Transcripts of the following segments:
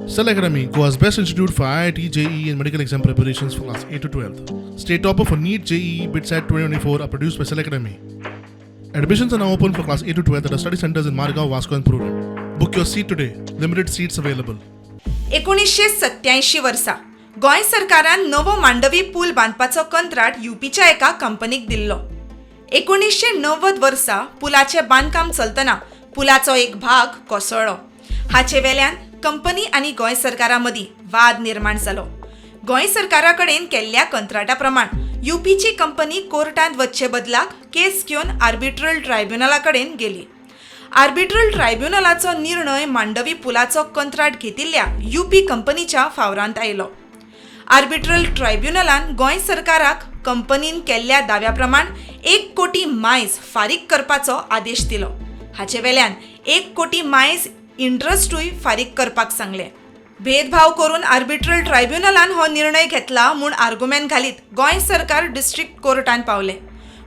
Cell Academy, Goa's best institute for IIT, JEE, and medical exam preparations for class 8 to 12. State topper for NEET, JEE, BITSAT 2024 are produced by Cell Academy. Admissions are now open for class 8 to 12 at our study centers in Margao, Vasco, and Prudent. Book your seat today. Limited seats available. 1987 वर्सा गोंय सरकारान नवो मांडवी पूल बांदपाचो कंत्राट युपीच्या एका कंपनीक दिल्लो. 1990 वर्सा पुलाचें बांदकाम चलतना पुलाचो एक भाग कोसळ्ळो. हाचे वेल्यान कंपनी आनी गोंय सरकारा मदीं वाद निर्माण जालो. गोंय सरकारा कडेन केल्ल्या कंत्राटा प्रमाण युपीची कंपनी कोर्टांत वचचे बदलाक केस घेवन आर्बिट्रल ट्रायब्युनला कडेन गेली. आर्बिट्रल ट्रायब्युनलाचो निर्णय मांडवी पुलाचो कंत्राट घेतिल्ल्या युपी कंपनीच्या फावरांत आयलो. आर्बिट्रल ट्रायब्युनलान गोंय सरकाराक कंपनीन केल्ल्या दाव्या प्रमाण 1 कोटी मायज फारीक करपाचो आदेश दिलो. हाचे वेल्यान 1 कोटी मायज इंट्रस्टूय फारीक करपाक सांगलें. भेदभाव करून आर्बिट्रल ट्रायब्युनलान हो निर्णय घेतला म्हूण आर्गुमेंत घालीत गोंय सरकार डिस्ट्रिक्ट कोर्टान पावलें.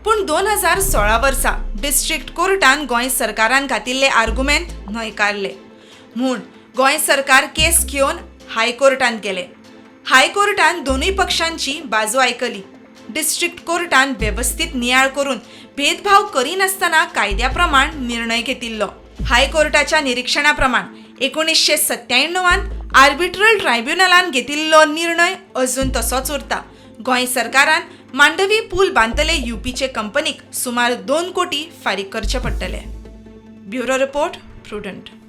पूण 2016 वर्सा डिस्ट्रिक्ट कोर्टान गोंय सरकारान घातिल्ले आर्गुमेंत न्हयकारले. म्हूण गोंय सरकार केस घेवन हायकोर्टांत गेले. हायकोर्टान दोनूय पक्षांची बाजू आयकली. डिस्ट्रिक्ट कोर्टान वेवस्थीत नियाळ करून भेदभाव करिनासतना कायद्या प्रमाण निर्णय घेतिल्लो. हायकोर्टाच्या निरिक्षणा प्रमाण 1997त आर्बिट्रल ट्रायब्युनलान घेतिल्लो निर्णय अजून तसोच उरता. गोंय सरकारान मांडवी पूल बांदतले युपीचे कंपनीक सुमार 2 कोटी फारीक करचे पडटले. Bureau report, Prudent.